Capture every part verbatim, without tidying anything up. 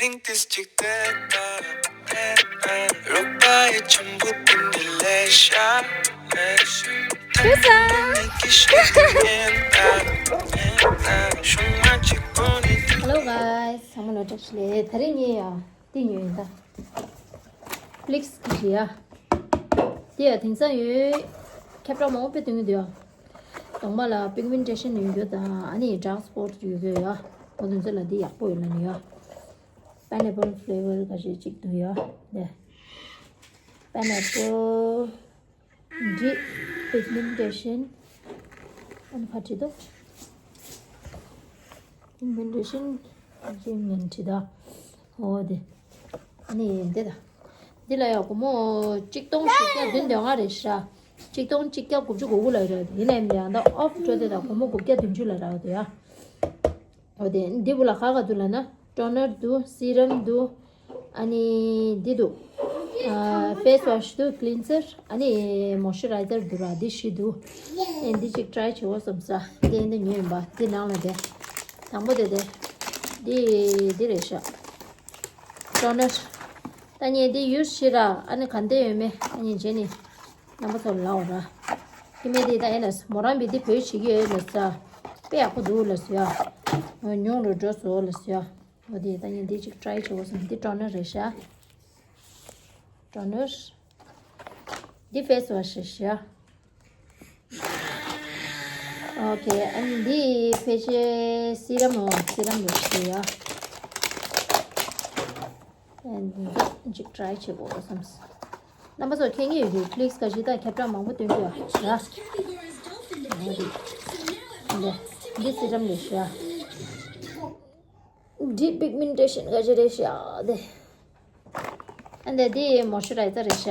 ཏིས་ཅིག་ཏེ་ཏ་ཏེ་ཏ། རོགས་པ་ཡི་ཆུན་པོ་ཏིན་ཏི་ལེ་ཤ་ལེ་ཤ། ཏུ་ས། ཏིན་ཏི་ཤ་ཏི་ཉན་ཏ་ཏེ་ཏ། ཤུ་མ་ཅིག་པོ་ནི་ཏི། Hello guys, ཚང་མ་ལ་བཀྲ་ཤིས་བདེ་ལེགས། དེ་རིང་ངས་ཡ་ཏི་ཉོས་ཡིན་ད། Netflix་གི་ཡ། དེ་ཡ་དེང་སང་ཡོད། ཁྱབ་བསྒྲགས་མང་པོ་དཔེ་སྟོན་གྱི་འདུག་ཡ། གདོང་པ་ལ་pigmentation་ཡོད་རྒྱུ་དང་ཨ་ནི་dark spot་ཡོད་རྒྱུ་ཡ། འོ་དེ་ཚོ་ལ་འདི་ཡག་པོ་ཡོད་ལ་ནི་ཡ། Pineapple flavor་ག་ཞིག་ཅིག་འདུག་ཡ། དེ་pineapple deep pigmentation། ཨ་ནི་ཕ་ཁྲི་དོ། pigmentation་ཨ་ཅིག་ངན་ཁྲི་དོ། འོ་དེ། ཨ་ནི་འདི་ད། འདི་ལ་ཡ་སྒོར་མོ་གཅིག་སྟོང་བཞི་བརྒྱ་བདུན་དོན་ལྔ་རེད་ཤག་གཅིག་སྟོང་གཅིག་བརྒྱ་དགུ་བཅུ་གོ་དགུ་ལ་རེད། ཡིན་ནའི་མི་ཡང་ད་off་འགྲོ་དེ་ད་སྒོར་མོ་དགུ་བརྒྱ་བདུན་ཅུ་ལ་རག་འདུག་ཡ། འོ་དེ་འདི་བུ་ལ་ག་ག་འདུག་ལབ་ན་toner་འདུག serum་འདུག་ཨ་ནི་འདི་འདུག་ཨ་face wash་འདུག cleanser་ཨ་ནི་moisturizer་འདུག་ར། འདི་བཞི་འདུག་ཨེ་འདི་གཅིག་try་བྱེད་འོ་བསམ་ས། འདི་འདི་ཉོས་ཡིན་པ། འདི་ནང་ལ་དེ་དང་པོ་དེ་དེ་འདི་འདི་རེད་ཤག toner། ད་ངས་འདི་use་བྱེད་ར། ཨ་ནི་ག་འདྲ་ཡོད་མེད་ཨ་ནི་རྗེས་ནས་རྣམ་པ་ཚོར་ལབ་འོ་ར། ཁྱི་མེད་དེ་ད་ཡིན་ན་མོ་རང་བི་འདི་བེད་བྱེད་ཀྱི་ཡོད་ལ་ཟ། དཔེ་ཡག་པོ་འདུག་ལ་ཟ་ཡ། ཉུང་རུ་འགྲོ་སོང་ལ་ཟ་ཡ། འོ་དེ་ད་ངས་འདི་གཅིག་try་བྱེད་དགོས་སོང་། འདི་toner་རེད་ཤག toner། འདི་face wash་རེད་ཤག Okay། ཨ་ནི་འདི་ཕལ་ཆེར་serum་འོ། serum་རེད་ཤག་ཡ། ཨ་ནི་འདི་གཅིག་try་བྱེད་དགོས་བསམ། རྣམ་པ་ཚོ་མཁྱེན་གྱི་ཡོད་རེད། Netflix་ག་ཞིག་དང་ཁྱབ་བསྒྲགས་མང་པོ་སྟོན་གྱི་ཡོད་ར། འདི་འདི་serum་རེད་ཤག deep pigmentation་ག་ཞིག་རེད་ཤག་དེ། ཨ་འདི་འདི་moisturizer་རེད་ཤག་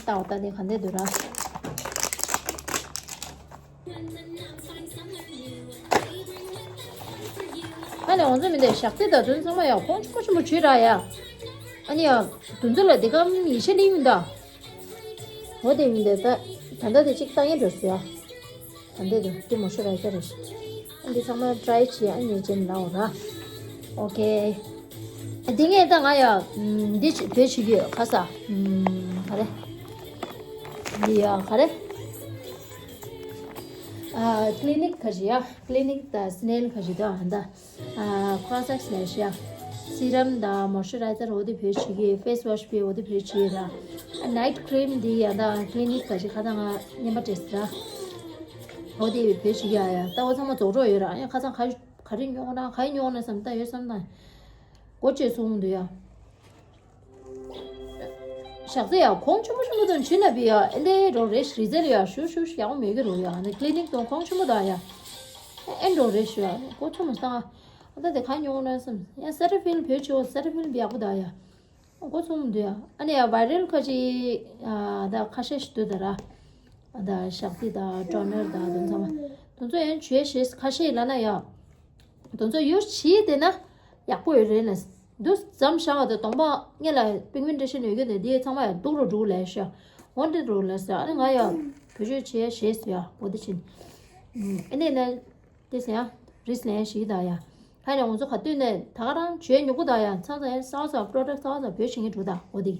ད་འོ་ད་འདི་ག་འདྲ་འདུག་ར། ཨ་ནི་འོང་ཚོད་མི་འདུག་ཞག་རྩི་དང་དོན་ཚང་མ་ཡ་གོང་ཆེན་པོ་ཆེན་པོ་བྱོས་ར་ཡ། ཨ་ནི་ཡ་དོན་ཚོད་ལ་འདི་གམ་ཡིད་ཆེས་ལེན་མི་འདུག་འོ་དེ་མི་འདུག་ད་ད་ལྟ་དེ་གཅིག་ལྟ་ཡིན་འགྲོ་སོང་ཡ། ད་འདི་འདུག་འདི་མོ་ཤོ་ར་ཡ་རེད། ཨ་འདི་ཚང་མ་try་བྱས་ཨ་ནི་རྗེས་ལ་འོ་ར། Okay། འདི་ངས་ད་ང་ཡ་འདི་བེད་བྱེད་ཀྱི་ཡོད། ཁ་ས་ག་རེ། འདི་ཡ་ག་རེ། ཨ་Clinique་ག་ཞིག་ཡ། Clinique་དང་Snell་ག་ཞིག་དང་ཨ་ད། ཨ་Cross་X་ལས་ཤ། Serum་དང་moisturizer་འོ་དེ་བེད་བྱེད་ཀྱི། Face wash་བེད་འོ་དེ་བེད་བྱེད་ཡོད་ར། Night cream་འདི་ཡ་ད་Clinique་ག་ཞིག་ཁ་ད་ང་རྔན་པ་སྤྲད་ཟེར་ར། འོ་དེ་བེད་བྱེད་ཡ་ཡ་ད་འོ་ཚང་མ་རྫོགས་འགྲོ་ཡོད་ར། ཡ་ཁ་ཚང་ག་ག་རེ་ཉོ་ན་ག་རེ་ཉོ་ན་བསམ་ད་ཡོད་བསམ་ད། སྒོ་ཕྱེ་སོང་འདུག་ཡ། ཞག་ཚེ་ཡ་གོང་ཆེན་པོ་ཆེན་པོ་དང་ཕྱི་ན་བི་ཡ་ཨེ་འདྲའི་རོ་རེ་རི་ཟེར་ཡ་ཤུ་ཤུ་ཤུ་ཡག་མེད་གི་རོ་ཡ། ཨ་ནི་Clinique་དང་གོང་ཆེན་པོ་དང་ཡ་ཨེ་འགྲོ་རེ་ཤུ་ཡ་གོ་ཚོ་མ་སང་། ཨ་ད་དེ་ག་ཉོ་ན་སམ་ཡ་Cetaphil་བེད་ཆོ་Cetaphil་བི་ཡག་པོ་དང་ཡ་གོ་ཚོ་མ་འདུག་ཡ། ཨ་ནི་ཡ་viral་ཁ་ཅིག་ཨ་ད་ཁ་ཤས་ཤིག་འདུག་ད་ར། ཨ་ད་ཞག་ཚེ་ད་toner་ད་དོན་ཚང་མ་དོན་ཚོ་ཡན་ཆོས་ཤེས་ཁ་ཤས་ལ་ན་ཡ། དོན་ཚོ་ཡོད་ཤི་དེ་ན་ཡག་པོ་ཡོད་རེད་ན། འདུག་ཙམ་བཞག་པ་དང་གདོང་པ་སྔོན་ལ་pigmentation་ཡོད་རྒྱུ་དེ་དེ་ཚང་མ་ཡང་སྡུག་རུ་འགྲོ་ལས་ཤག་འོ་འདྲ་རུ་ལས་ཟེར། ཨ་ནི་ང་ཡང་བེད་སྤྱོད་བྱེད་ཤེས་ཟེར་ཡ་འོ་དེ་ཕྱིན། ཨ་ནི་ན་དེ་ཟེར་ཡ་རིས་ལན་ཞིག་ད་ཡ། ཧ་ནས་ང་ཚོ་ག་དུས་ནས་ད་ག་རང་བྱོས་མྱུ་གུ་ད་ཡ་ཚང་ཚང་ཡ་ས་བ་ས་product་ས་བ་ས་བེད་བྱེད་ངེས་འགྲོ་ད་འོ་དེ།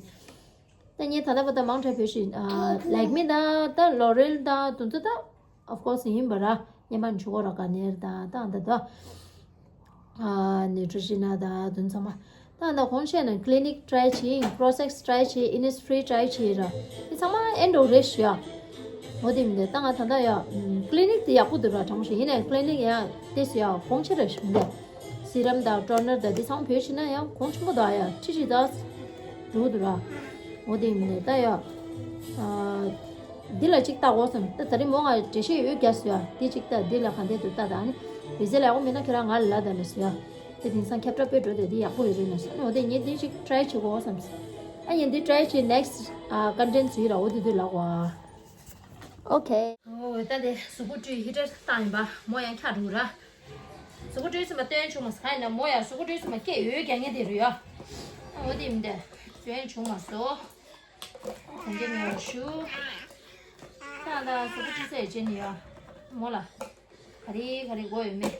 ད་ངས་ད་ལྟ་བར་དུ་མང་དྲགས་བེད་བཞིན་ཨ་Lakme་དང་ད་L'Oreal་དང་དེ་ཚོ་ད་of course་ཡིན་པ་ར། སྔོན་མ་ཆུ་ཁོ་ར་ག་ནེར་དང་ད་ད་ད་ཨ་Neutrogena་དང་དེ་ཚང་མ་ད་ད་གོང་བཤད་ན་Clinique་try་བྱས། Cross་X་try་བྱས། Innisfree་try་བྱས་ར། དེ་ཚང་མ་ཨེ་འགྲོ་རེད་ཤག་འོ་དེ་མིན་ད་ད་ང་ད་ད་ཡ་Clinique་དེ་ཡག་པོ་འདུག་ར། དྲང་པོ་བཤད་ཡིན་ནའི་Clinique་ཡ་དེ་སུ་ཡ་གོང་ཆེ་ར་ཞིག་མིན་ད། Serum་དང་toner་དང་འདི་ཚང་བེད་ཤེས་ན་ཡང་གོང་ཆེན་པོ་དང་ཡ་ཁྲི་ཁྲི་དང་འགྲོ་འདུག་ར། འོ་དེ་མིན་ནས་ད་ཡ། ཨ་འདི་ལ་གཅིག་ལྟ་དགོས་བསམ། ད་ད་རིང་མོ་ང་འགྲེལ་བཤད་ཡོད་རྒྱ་སུ་ཡ་འདི་གཅིག་ལྟ། འདི་ལ་ག་འདྲས་འདུག་ལྟ་དང་ནི་རི་ཟེ་ལ་ཡག་པོ་མེད་ན་ཁྱེད་རང་ང་ལ་ལ་དང་ལ་སུ་ཡ། དེ་དེང་སང་ཁྱབ་བསྒྲགས་དཔེ་འགྲོ་དེ་འདི་ཡག་པོ་ཡོད་རེད་ན་སུ། འོ་དེ་ངས་འདི་གཅིག་try་བྱེད་དགོས་བསམ། ཨ་ངས་འདི་try་བྱེད། next་ཨ་content་ཟུ་ཡི་ར། འོ་དེ་དུས་ལ་གོ་ཨ། Okay། འོ་ད་དེ་གཟུགས་པོ་བཀྲུས་heater་བཏང་ཡིན་པ། མོ་ཡང་འཁྱག་འགྲོ་ར། གཟུགས་པོ་བཀྲུས་ཚུན་མ་སྟོན་བྱུང་མ་སོང་། ག་ཡིན་ན་མོ་ཡང་གཟུགས་པོ་བཀྲུས་ཚུན་མ་སྐད་ཡོད་རྒྱག་ངེས་དེ་རུ་ཡ། འོ་དེ་མིན་ཏེ་སྟོན་བྱུང་མ་སོང་། གོང་གི་མེད་པ་ཞུ། ད་ད་གཟུགས་པོ་བཀྲུས་ཚར་རྗེས་ནས་ཡ། མོ་ལ་ག་རེ་ག་རེ་དགོས་ཡོད་མེད་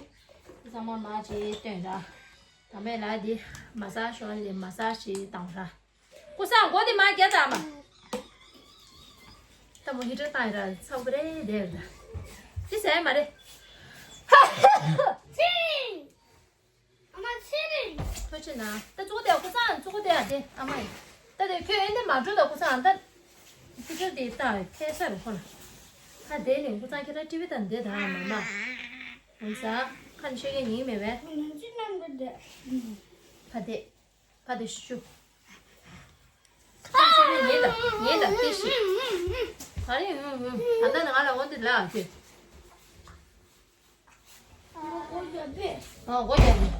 དེ་ཚང་མ་མ་ཅིག་སྟོན་ར། ཨ་མས་ལ་དེ་མ་སཱ་ཤོ་ལ་དེ་མ་སཱ་ཤི་བཏང་ར། ཀུ་སང་མགོ་དེ་མ་རྒྱ་བཏང་མ། ད་མོ་ཧི་ཊར་བཏང་ཡིན་ར་ཚ་པོ་རེད་དེ་ར། དེ་ཟ་ཡ་མ་རེད། ཨ་མ་ཚེ་རིང་། ཐུགས་རྗེ་གནང་། ད་གཙུག་དེ་ཀུ་སང་གཙུག་དེ་ཨ་དེ་ཨ་མ་ཡིན། ད་དེ་ཁྱོད་ཨེ་འདི་མ་འགྲོ་ད་ཀུ་སང་ད། ཁྱི་ཁྱོད་དེ་ད་ཁྱད་ས་རུ་ཁོ་ལ། ད་དེ་ནི་ཀུ་སང་ཁྱེད་ར་ཊི་བི་ད་འདི་ད་མ་མ། ཡིན་ས། ཁ་ནི་ཤེས་ཀྱི་ཉིན་མེད་པས། ང་ཚོའི་ནང་གི་དེ། ཕ་དེ། ཕ་དེ་ཤུ། ཁ་ནི་ཤེས་ཀྱི་ཉིན་ད་ཉིན་ད་དེ་ཤི། ཨ་རེ་ཧུམ་ཧུམ། ད་ལྟ་ནི་ང་ལ་འོ་འདི་ལ་ཁྱོད། ཨ་སྒོ་རྒྱབ་པས། ཨ་སྒོ་རྒྱབ་པས།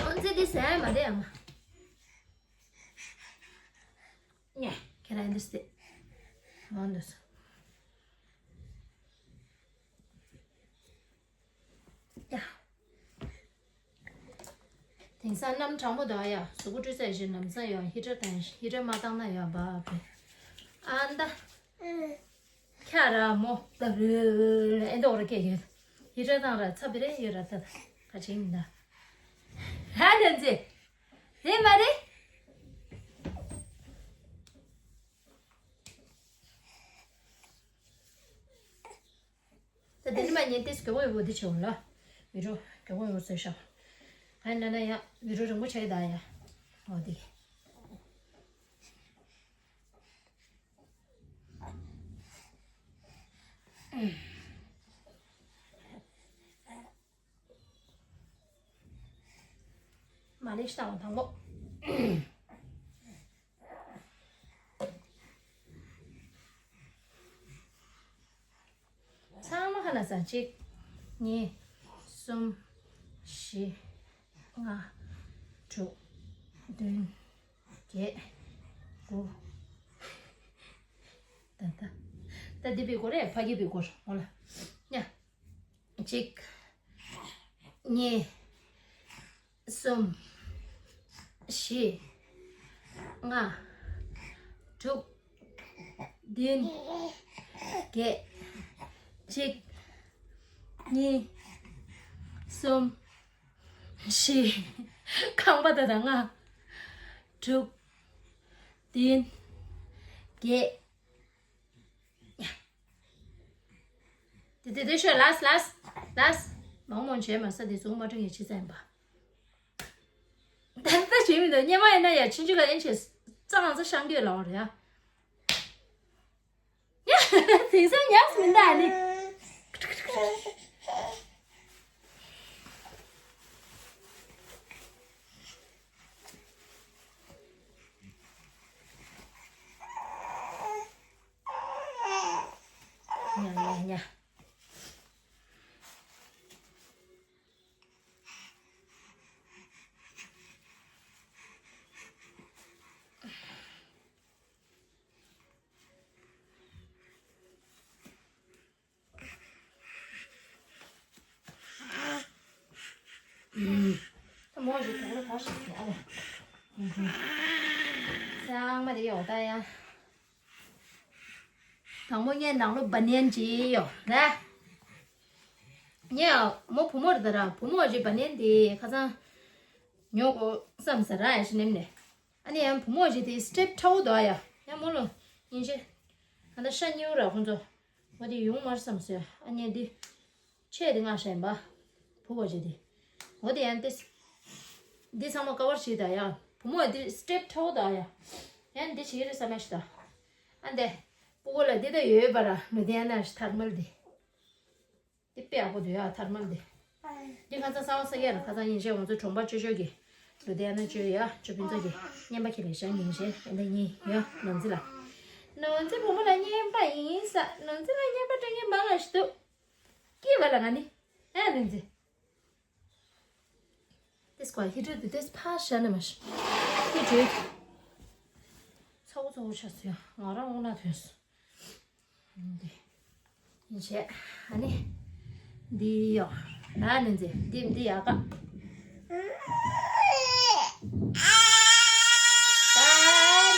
ཨོ་ཙི་འདི་ཟ་ཡ་མ་རེད་ཨ་མ། ཉེ། ཁྱེད་རང་འདི་སྟེ། ཨོ་འདི་སོ། ཡ། དེང་སང་གནམ་གྲང་མོ་འདུག་ཡ། གཟུགས་པོ་བཀྲུས་ཚར་བཞིན་ལམ་སང་ཡང་ཧི་ཊར་བཏང་ཡ། ཧི་ཊར་མ་བཏང་ན་ཡང་བབ་བབ་རེད། ཨ་ད། ཁྱ་ར་མོ་ད་རུ་ཨེ་འདོག་ར་སྐད་ཡོད། ཧི་ཊར་བཏང་ར་ཚ་བི་རེ་ཡོད་ར་ད་ད་ག་ཅིག་མི་འདའ། ཧ་ལན་ཙེ། རེད་མ་རེད། ད་དེ་ནི་མ་ཉན་ཏེ་སྐྱོ་བོ་ཡོད་པོ་འདི་ཆེ་བ་ལ། བི་རོ་སྐྱོ་བོ་ཡོད་ཟེར་ཤག་ཨ་ན་ན་ཡ་བི་རོ་རིང་པོ་ཆགས་ཡི་ད་ཡ། འོ་དེ། མ་ལེ་ཤི་དང་དང་པོ། ཚང་མ་ཁ་ན་ས་གཅིག་གཉིས། གསུམ། བཞི། ལྔ། དྲུག་བདུན། བརྒྱད། དགུ། ད་ད། ད་འདི་བི་གོ་རེད་ཕ་གི་བི་གོ་རེད་འོ་ལ། ཉ། གཅིག་གཉིས། གསུམ། བཞི། ལྔ། དྲུག་བདུན། བརྒྱད། གཅིག་གཉིས། གསུམ། བཞི། ཁང་པ་ད་ད་ལྔ། དྲུག་བདུན། བརྒྱད། དེ་དེ་དེ་ཤོད་ལས་ལས་ལས། མང་མང་བྱས་མ་ས་དེ་ཚོ་མ་དྲན་ཡེ་ཆི་ཙམ་པ། ད་ལྟ་བྱེད་མི་འདུག་སྙེ་མ་ཡིན་ན་ཡ་ཕྱིན་ཆད་ཀ་ཨེན་ཆེ་གཙང་ཚ་ཤང་གི་ལོག་རེད་ཡ། དེང་སང་ཉག་མི་འདའ་ནི། ཉ་ཉ་ཉ། ད་མོ་ཞིག་དུག་ལ་བར་ཞིག་ཟ་ལ། ཚང་མ་དེ་ཡོག་ད་ཡ། དང་པོ་ངས་ནང་ལོ་བ་ནན་ཅི་ཡོག་ད། ངས་མོ་བུ་མོ་རེད་ད་ར་བུ་མོ་ཞིག་བ་ནན་དེ་ཁ་སང་ཉོ་དགོས་བསམ་ཟེར་ར་ཡ་ཞིག་ནེམ་ནས། ཨ་ནི་ཡང་བུ་མོ་ཞིག་དེ་སི་ཊེབ་ཁྲ་བོ་འདུག་ཡ། ཡང་མོ་ལོ་ཉིན་ཤས། ཨ་ད་ཤ་ཉེའུ་ར་ཁོང་ཚོ། ང་དེ་ཡོང་མར་བསམ་སོས་ཨ་ནི་འདི། ཆེ་དེ་ང་ཤ་ཡིན་པ། བུ་བ་ཞིག་དེ། འོ་དེ་ཡང་དེ། འདི་ཚང་མ་ཀ་བར་བྱེད་ད་ཡ། བུ་མོ་འདི་སི་ཊེབ་ཁྲ་བོ་འདུག་ཡ། ཡང་འདི་བྱེད་ཀྱི་རེད་བསམ་ཡ་ཞིག་ད། ཨ་འདི། སྤུ་གུ་ལ་འདི་ད་ཡོད་པ་ར་ལུ་དེ་ཡང་ན་ཐར་མལ་དེ། འདི་དཔེ་ཡག་པོ་འདུག་ཡ་ཐར་མལ་འདི། འདི་ཁ་སང་གསར་པ་ས་ཡ་ལ་ཁ་སང་ཉིན་ཤས་ང་ཚོ་གྲོང་པ་ཅོ་ཅོ་གི། ལུ་དེ་ཡང་ན་ཅོ་ཡ་ཅོ་ཕུན་ཚོགས་ཀྱི། རྔན་པ་ཁྱེར་ལས་ཤ་ཉིན་ཤས་ཨེ་འདི་གཉིས་ཡ་ནོར་འཛི་ལ། ནོར་འཛི་བུ་མོ་ལ་རྔན་པ་ཡིན་ས་ནོར་འཛི་ལ་རྔན་པ་སྤྲད་མཁན་མང་ང་ཞིག་འདུག་སྐྱིད་པ་ལ་ང་ནི། ཨ་ནི་འཛི། དེ་སྐོར་ཧི་ཊར་དེ་དེ་ཕར་བཞག་ནས་མ་ཤི། དེ་བརྗོད། ཚ་བོ་ཚ་བོ་ཆགས་སོང་ཡ། ང་རང་འོ་ན་ཐོན་སོང་། འདི། ཡིན་བྱས། ཨ་ནི། འདི་ཡོ། ཨ་ནི་འཛི། འདི་འདི་ཡག་ག་ཨ་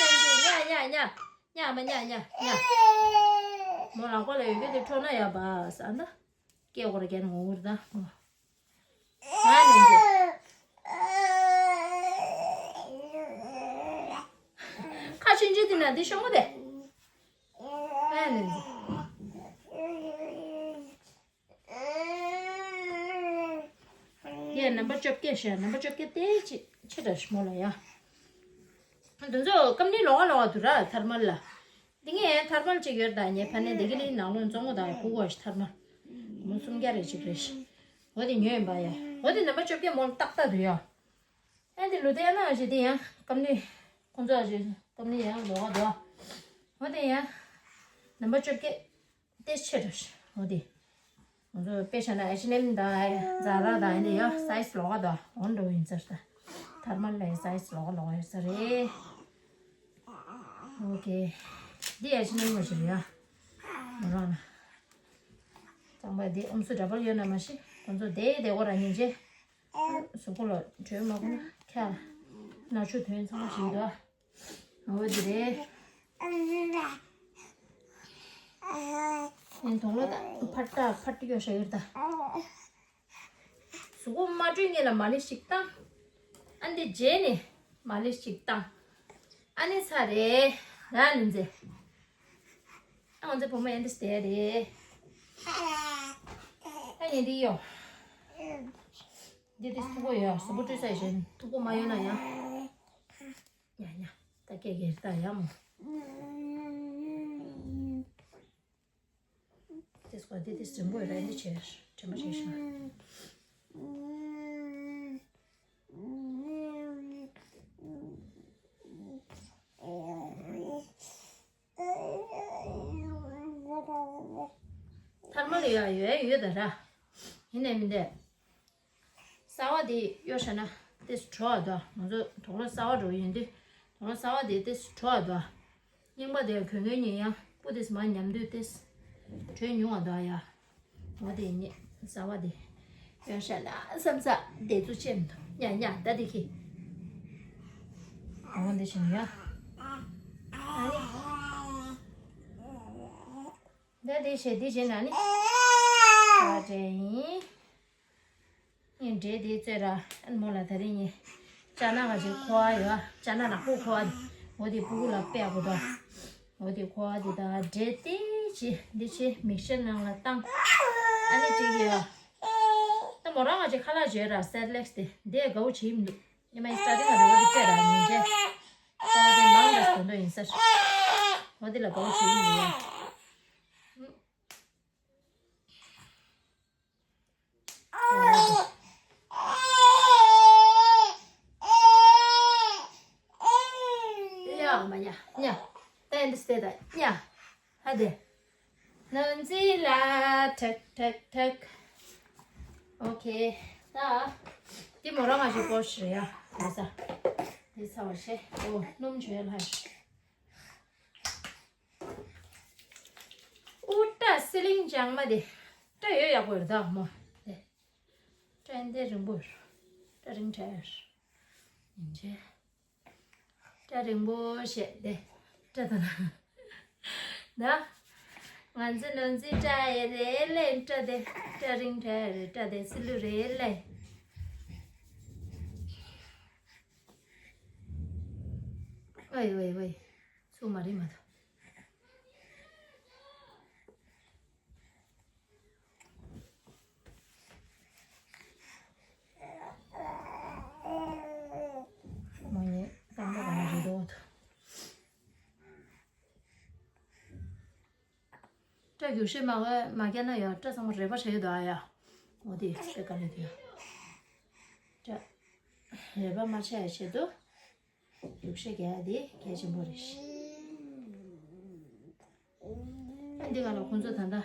ནི་འཛི། ཉ་ཉ་ཉ། ཉ་མ་ཉ་ཉ་ཉ། མོ་ལག་པ་ལ་ཡོད་རྒྱུ་དེ་འཕྲོག་ན་ཡག་པ་ས་ཨ་ན། སྐད་སྐོར་རྒྱག་ནས་ངོ་བོར་ད་མོ། ང་ནི་འདི། ཁ་ཆུང་ཆུང་དེ་ན་འདི་ཤོང་གི་དེ། ང་ནི་འདི། ཡ་ནམ་པར་བཅོ་བརྒྱད་ཤ་ནམ་པར་བཅོ་བརྒྱད་དེ་ཆེ་ཆེ་དྲགས་ཤིག་མོ་ལ་ཡ། འདི་ཚོ་སྐམ་ནི་ལོག་ག་ལོག་ག་འདུག་ར་ཐར་མལ་ལ། འདི་ངས་ཐར་མལ་ཅིག་ཡོད་ད་ངས་ཕ་ནས་འདི་གི་ལི་ནང་ལོགས་བཙོང་གོ་ད་ཕུག་བ་ཞིག་ཐར་མལ། མོ་སུམ་བརྒྱ་རེ་ཅིག་རེད་ཤི། འོ་དེ་ཉོས་ཡིན་པ་ཡ། འོ་དེ་ནམ་པར་བཅོ་བརྒྱད་མོ་ལ་ཏག་ཏག་འདུག་ཡ། ཨ་འདི་ལུ་དེ་ཡང་ན་ཞིག་དེ་ཡང་སྐམ་ནི་ཁོང་ཚོ་ཞིག་སྐམ་ནི་ཡང་ལོག་ག་འདུག་འོ་དེ་ཡང་ནམ་པར་བཅོ་བརྒྱད། ཏེ་ཆེ་རུ་ཤི་འོ་དེ། ང་ཚོ་དཔེ་བཞག་ན་ཨེ་ཆི་ཨེན་ཨེམ་དང་ཛ་ར་དང་ཨེ་འདི་ཡོད་སའི་ཛི་ལོགས་ཀ་དང་འོན་འགྲོ་ཡིན་ཟེར་ད། ཐར་མལ་ལ་སའི་ཛི་ལོགས་ཀ་ལོགས་ཀ་ཡོད་ས་རེད། ཨོ་ཀེ། འདི་ཨེ་ཆི་ཨེན་ཨེམ་ལ་ཞིག་ཡ། མོ་རང་ལ། གཙང་པ་འདི་ཨུམ་སུ་འདྲ་པོ་ཡོད་ན་མ་ཤི། ཁོང་ཚོ་དེ་དེ་གོ་ར་ཉིན་ཆེ། གཟུགས་པོ་ལ་བྲོས་མ་གོ་ན་ཁ། ན་ཆུ་དོན་ཚང་མ་ཞིག་ཡོད་ད། འོ་དེ་རེད། ཨེ་དོང་ལོ་ད་ཕར་ཏ་ཕར་ཏི་ཡོ་ཤ་ཡོད་ད། གཟུགས་པོ་མ་བཀྲུས་སྔོན་ལ་མ་ལི་ཞིག་བཏང་། ཨ་འདི་རྗེས་ནས་མ་ལི་ཞིག་བཏང་། ཨ་ནི་ཚ་རེད། ར་ནི་མཛེས། ཨ་ང་ཚོ་བུ་མོ་ཨེ་འདི་སྟེ་རེད། ཨ་ཡིན་འདི་ཡོ། འདི་དེ་ཐུག་པོ་ཡོད་གཟུགས་པོ་བཀྲུས་ཚར་ཡོད་ཐུག་པོ་མ་ཡོད་ན་ཡང་། ཡ་ཡ། ད་སྐད་སྐད་ད་ཡ་མོ། དེ་སྐོར་དེ་དེ་རིང་པོ་ར་འདི་བྱས་དྲན་པ་བྱས་ཤིང་། ཐར་མ་ལ་ཡ་ཡོད་ཡོད་ད་ར། ཡིན་ནའི་མིན་ཏེ། གསར་བ་དེ་གཡོ་བྱས་ན་ཏེས་བྲོ་བ་དོ། ང་ཚོ་དོག་ལོ་གསར་བ་འགྲོ་ཡིན་དུས་དོག་ལོ་གསར་བ་དེ་ཏེས་བྲོ་བ་དོ། རྙིང་པ་དེ་གོན་མཁན་ཉིན་ཡང་སྤུ་ཏེས་མ་ཉམས་དུས་ཏེས་བྲོས་ཉུང་བ་དོ་ཡ། འོ་དེ་ཉིད་གསར་བ་དེ་གཡོ་བྱས་ན་བསམ་ས་དེ་ཚོ་ཆེ་མི་འདུག་ཉ་ཉ་ད་དེ་ཁི། འོ་འདི་ཆེ་ཡ། ཨ་ནི། ད་དེ་བྱས་དེ་བྱས་ན་ནི། ད་དེ་ཡིན། ངས་འབྲས་དེ་བཙོས་ར་ཨན་མོ་ལ་ད་རིང་ངས་ཅ་ན་ག་ཅིག་ཁོ་བ་ཡོད་ཨ། ཅ་ན་ནག་པོ་ཁོ་བ་དེ་འོ་དེ་སྤུ་གུ་ལ་པད་གོ་ད། འོ་དེ་ཁོ་བ་དེ་ད་འབྲས་དེ་ཅི་འདི་ཅི་མིག་ཤེལ་ནང་ལ་བཏང་། ཨ་ནི་ཅིག་ཡོད་ཨ། ད་མོ་རང་ག་ཅིག་ཁ་ལག་བྱོས་ར་སེར་ལེགས་དེ་འདི་དགའ་བོ་བྱེད་མི་འདུག་ཉི་མ་ཡི་སྟ་དེ་ང་དེ་འོ་དེ་བཙོས་ར་ཉིན་བྱས། ད་འོ་དེ་མང་དྲགས་དོན་དོ་ཡིན་ཟེར། འོ་དེ་ལ་དགའ་བོ་བྱེད་མི་འདུག་ཡ། ཡ་མ་ཉ་ཉ། ད་ཨེ་འདི་སྟེ་ད་ཉ། ཧ་དེ། ནོན་ཛི་ལ་ཐག་ཐག་ཐག་ཨོ་ཁེ། ད་འདི་མོ་རང་ང་ཞིག་པོ་ཤི་ཡ། ད་ས་འདི་ཚ་བ་ཤེ་ཨོ་སྣུམ་བྱོས་ལ་ཧ་ཤི། ཨུ་ཏྲ་སི་ལིང་ལྗང་མ་དེ། ཏྲ་ཡོད་ཡག་པོ་རེད་ད་མོ། དེ། ཏྲ་འདི་རིང་པོ་རེད། ཏྲ་རིང་ཏྲ་ཡོད་རེད། ཡིན་ཅེ། ཏྲ་རིང་པོ་བཤད་དེ། ཏྲ་ད་ན། ད། ང་ཚོ་ནོན་ཛི་ཏྲ་ཡེ་རེད་ལེ་ཏྲ་དེ། ཏྲ་རིང་ཏྲ་ཡོད་རེད་ཏྲ་དེ་སི་ལུ་རེད་ལེ། ཝེ་ཝེ་ཝེ། སུ་མ་རེད་མ་ཐོ། མོ་ཉེ་རང་མོ་རང་རེད་དོ། སྐྲ་རྒྱུག་ཤེས་མ་བས་མ་རྒྱག་ན་ཡང་སྐྲ་ཚང་མ་རལ་པ་བྱས་ཡོད་དོ་ཨ་ཡ། འོ་དེ་སྐྲ་དཀའ་ལས་དེ་ཡ། སྐྲ་རལ་པ་མ་ཆགས་ཡ་ཆེད་དུ། རྒྱུག་ཤེས་རྒྱག་ཡ་དེ་གལ་ཆེན་པོ་རེད། ཨ་འདི་ག་ལ་ཁོང་ཚོ་ད་ལྟ་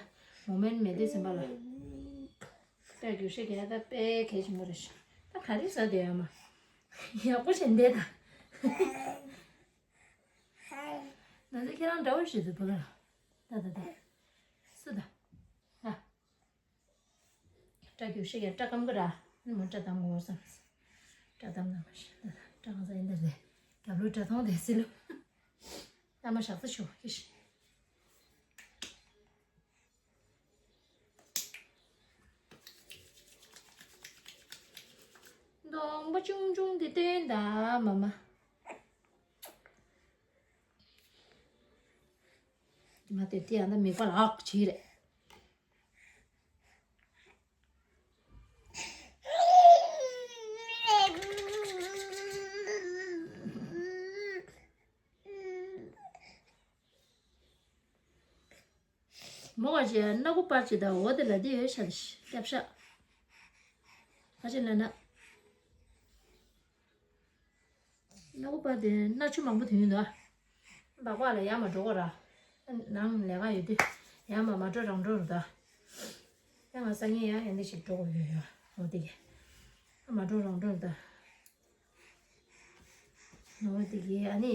མོ་མེན་མེད་དུས་ཟིན་པ་ལ། དཔེ་རྒྱུག་ཤེས་རྒྱག་ཡ་ད་དཔེ་གལ་ཆེན་པོ་རེད། ད་ག་རེ་ཟ་བསྡད་ཡོད་མ། ཡག་པོ་བྱས་བསྡད་ད། ན་ཚ་ཁྱེད་རང་འདྲ་བོ་ཞིག་འདུག་བུ་ག་ད་ད་ད། སུ་ད། ཨ། སྐྲ་རྒྱུག་ཤེས་ཀྱི་སྐྲ་སྐམ་གི་ར། ནི་མོ་སྐྲ་དམ་གོ་བསམ། སྐྲ་དམ་དམ་ཞིག་སྐྲ་གང་ས་ཡིན་འདི་རེད། རྒྱབ་ལོ་སྐྲ་ཐོང་དེ་སི་ལུ། ཨ་མ་ཞག་ཚ་ཞུ་ཤི་ཤི། སྟོང་པ་ཆུང་ཆུང་དེ་སྟོན་དང་མ་མ། མ་དེ་དེ་ཡང་ད་མི་པ་ལག་བྱི་རེད། མོ་བ་ཅེ་སྣ་ཁུག་པར་ཅེ་ད་འོ་དེ་ལ་དེ་ཡོད་ཤ་དེ་ཤ་སྐྱབས་ཤ། ཨ་ཅེ་ལ་ན། སྣ་ཁུག་པར་དེ་སྣ་ཆུ་མང་པོ་དོན་ཡོད་ད། སྦག་སྦག་ལ་ཡར་མར་འགྲོ་གོ་ར། ནང་ལས་ཀ་ཡོད་དུས་ཡར་མར་མ་འགྲོ་རང་འགྲོ་རུ་ད། ཡང་ང་སང་ཉིན་ཡང་ཡང་འདི་ཞིག་འགྲོ་གོ་ཡོད་ཡོད་འོ་དེ་གི། མ་འགྲོ་རང་འགྲོ་རུ་ད། འོ་དེ་གི་ཨ་ནི།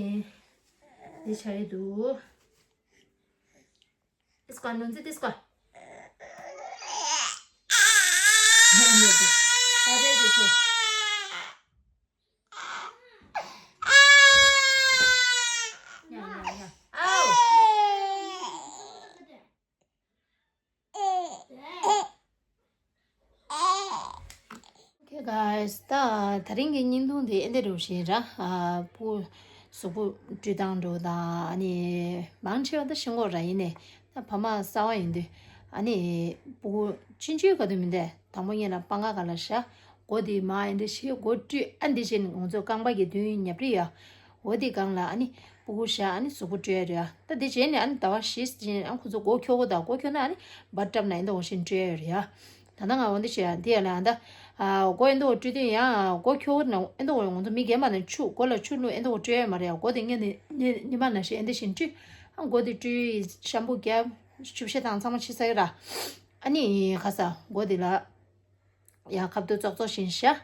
འདི་ཆ་རེད་འདུག Isco, anuncio, isco. Okay guys, ད་ད་རིང་གི་བརྙན་ཐུང་དེ་ཨེ་འདྲ་རུ་ཞིག་ར། ཨ་སྤུ་གཟུགས་པོ་བཀྲུས་སྟངས་འགྲོ་དང་ཨ་ནི་མང་ཆེ་བ་ད་ཤེས་གོ་ར། ཡིན་ནས་ད་ཕ་མ་གསར་བ་ཡིན་དུས་ཨ་ནི་སྤུ་གུ་ཆུང་ཆུང་ག་དུས་མི་འདས་དང་པོ་ངེད་ལ་སྤང་ཁ་ག་ལ་བཞག་སྒོ་དེ་མ་ཨེ་འདྲ་ཞིག་སྒོ་བཀྲུས་ཨ་འདི་བཞིན་ང་ཚོ་རྐང་པ་གི་མདུན་ཉབ་རི་ཡ། འོ་དེ་སྒང་ལ་ཨ་ནི་སྤུ་གུ་བཞག་ཨ་ནི་གཟུགས་པོ་བཀྲུ་ཡ་རེད་ཨ། ད་དེ་བྱས་ནས་ཨ་ནི་ཟླ་བ་བཞི་ཙམ་ཨ་ཁོ་ཚོ་སྒོ་ཁྱོག་གོ་ད་སྒོ་ཁྱོག་ན་ཨ་ནི་བ་ཊབ་ན་ཨེ་འདྲ་བ་ཞིག་བཀྲུ་ཡ་རེད་ཨ། ད་ལྟ་ང་འོ་འདི་བྱས་ཨ་འདི་ཡ་ལ་ཨ་ད་ཨ་སྒོ་ཨེ་འདྲ་བ་བཀྲུ་དུས་ཡང་སྒོ་ཁྱོག་ན་ཨེ་འདྲ་བ་ང་ཚོ་མི་རྒན་པ་ནས་ཆུ་སྒོ་ལ་ཆུ་བླུགས་ཨེ་འདྲ་བ་བཀྲུ་ཡ་མ་རེད་ཨ། སྒོ་དེ་ངས་ནི་ཉི་མ་ནང་བཞིན་ཨེ་འདྲ་བཞིན་བཀྲུས་ཨ། སྒོ་དེ་བཀྲུས་ཤམ་པུ་བརྒྱབ་ཆུ་བཤལ་དང་ཚང་མ་ཕྱི་ས་ཡོད་ར། ཨ་ནི་ཁ་ས་སྒོ་དེ་ལ། ཡང་ཁ་བཏུད་ཙོག་ཙོག་བཞིན་བཞག་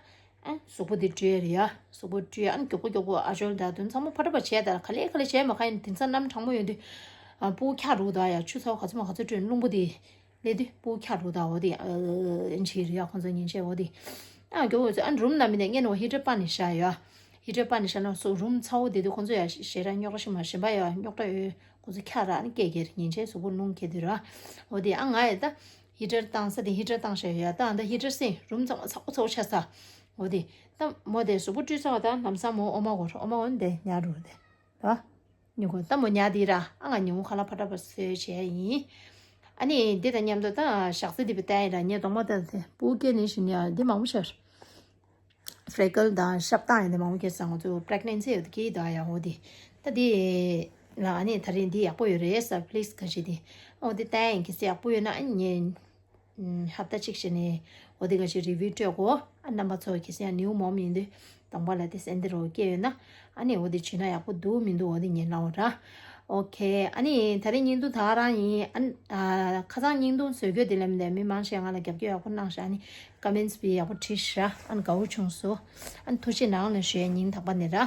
ཨ་གཟུགས་པོ་འདི་བཀྲུས་རེད་ཡ། གཟུགས་པོ་བཀྲུས་ཨ་མགྱོགས་པོ་མགྱོགས་པོ་ཨ་ཇོལ་དང་དོན་ཚང་མ་ཕ་ཏྲ་པ་བྱས་དང་ཁ་ལེ་ཁ་ལེ་བྱས་མ་ཁ་ཡིན་དེང་སང་གནམ་གྲང་མོ་ཡོད་དུས་ཨ་སྤུ་གུ་འཁྱག་རུ་དང་ཡ་ཆུ་ཚ་བ་ག་ཚོད་མ་ག་ཚོད་བཀྲུས་རླུང་བུ་དེ་སླེབས་དུས་སྤུ་གུ་འཁྱག་རུ་དང་འོ་དེ་ཨ་ཨེ་འཆི་རེད་ཡ། ཁོང་ཚོ་ཉིན་བྱས་འོ་དེ་ཨ་མགྱོགས་པོ་ཚོ་ཨ་རུམ་ནང་མི་ནས་ངས་ནོ་ཧི་ཊར་པ་ནས་བཞག་ཡ། ཧི་ཊར་པ་ནས་བཞག་ན་སོ་རུམ་ཚ་བོ་དེ་དུས་ཁོང་ཚོ་ཡ་ཞེ་དྲག་རྙོག་ར་ཞིག་མ་གཞན་པ་ཡ་རྙོག་དྲ་ཡོད། ཁོ་ཚོ་འཁྱག་ར་ནི་སྐད་སྐྱེར་ཉིན་བྱས་གཟུགས་པོ་རླུང་འཁྱེར་དུས་ར། འོ་དེ་ཨ་ང་ཡི་ད་ཧི་ཊར་བཏང་ས་དེ་ཧི་ཊར་བཏང་བཞག་ཡོད་ད། ཨ་ད་ཧི་ཊར་སེང་རུམ་ཚང་མ་ཚ་བོ་ཚ་བོ་ཆགས་ས། འོ་དེ་ད་མོ་དེ་གཟུགས་པོ་བཀྲུས་ཚར་བ་ད་ལམ་སང་མོ་ཨོ་མ་གོ་ཨོ་མ་འོ་དེ་ཉལ་འགྲོ་དེ་ད་ཉུ་གོ་ད་མོ་ཉལ་དེ་ར། ཨ་ང་ཉུ་གོ་ཁ་ལག་ཕ་ཏྲ་པ་བཟོས་བྱས་ཡིན། ཨ་ནི་འདི་དང་མཉམ་དུ་ད་ཞག་རྩི་དེ་བི་ཏའི་ར་ཉེ་གདོང་མ་ད་དེ་སྤུ་གུ་སྐྱེ་ནི་བཞིན་ཡ་འདི་མང་པོ་ཤར། ཕྲེ་ཀལ་དང་ཤབ་སྟངས་ཡིན་དེ་མང་པོ་སྐྱེས་སོང་། ང་ཚོ་པྲེག་ནན་སི་ཡོད་དེ་ད་ཡ་འོ་དེ། ད་དེ་ལ་ཨ་ནི་ད་རིང་འདི་ཡག་པོ་ཡོད་རེད་ས་པི་ལིས་ག་ཞིག་དེ། འོ་དེ་ལྟ་ཡིན་གི་སེ་ཡག་པོ་ཡོད་ན་ཨ་ནི་ངས་ཧབ་ཏ་གཅིག་བྱས་ནས་འོ་དེ་ག་ཞིག་རི་བིའུ་སྤྲོད་གོ་ཨ་རྣམ་པ་ཚོ་གི་སེ་ཡ་ནིའུ་མོམ་ཡིན་དུས་གདོང་པ་ལ་དེ་སེ་འདི་རོ་སྐྱེ་ཡོད་ན་ཨ་ནི་འོ་དེ་བྱུས་ན་ཡག་པོ་འདུག་མི་འདུག་འོ་དེ་ངས་ལབ་འོ་ར། ཨོ་ཁེ། ཨ་ནི་ད་རིང་བརྙན་ཐུང་ད་ག་རང་ཡིན། ཨ་ནི་ཨ་ཁ་སང་བརྙན་ཐུང་བཟོ་རྒྱུ་དེ་ལབ་མི་འདུག་མི་མང་ཆེ་ང་ལ་རྒྱབ་སྐྱོར་ཡག་པོ་གནང་ཤག་ཨ་ནི་ཀོ་མེན་ཊི་སི་བི་ཡག་པོ་བྲིས་ཤག་ཨ་ནི་དགའ་བོ་བྱུང་སོང་། ཨ་ནི་ཐུགས་རྗེ་གནང་ལ་ཞུ་ཡ་ཉིན་རྟག་པ་ནས་ར།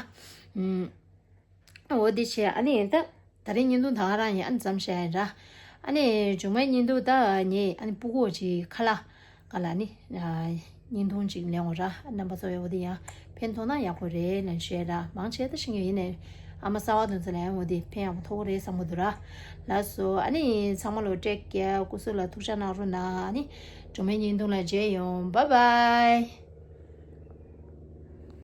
ཨུམ། འོ་དེ་བྱས་ཨ་ནི་ད་ད་རིང་བརྙན་ཐུང་ད་ག་རང་ཡིན། ཨ་ནི་མཚམས་བཞག་ཡ་ར། ཨ་ནི་མཇུག་མའི་བརྙན་ཐུང་ད་ངས་ཨ་ནི་སྤུ་གུ་ཅིག་ཁ་ལག་ག་ལ་ནི་ཨ་བརྙན་ཐུང་ཅིག་ལེན་འོ་ར། རྣམ་པ་ཚོ་ཡ་འོ་དེ་ཡང་ཕན་ཐོགས་ན་ཡག་པོ་རེད་ལབ་ཞུ་ཡ་ར། མང་ཆེ་ད་ཤེས་ཀྱི་ཡིན་ནས་ཨ་མ་གསར་བ་དེ་ཚོ་ལ་ཡང་འོ་དེ་ཕན་ཡག་པོ་ཐོགས་ཀྱི་རེད་བསམ་གྱི་འདུག་ར། ལགས་སོ། ཨ་ནི་ཚང་མ་ལོ་ཊེག་ཀེར། སྐུ་གཟུགས་ལ་ཐུགས་ཅག་གནང་རོགས་གནང་། ཨ་ནི་མཇུག་མའི་བརྙན་ཐུང་ལ་མཇལ་ཡོང་། བཱའི་བཱའི།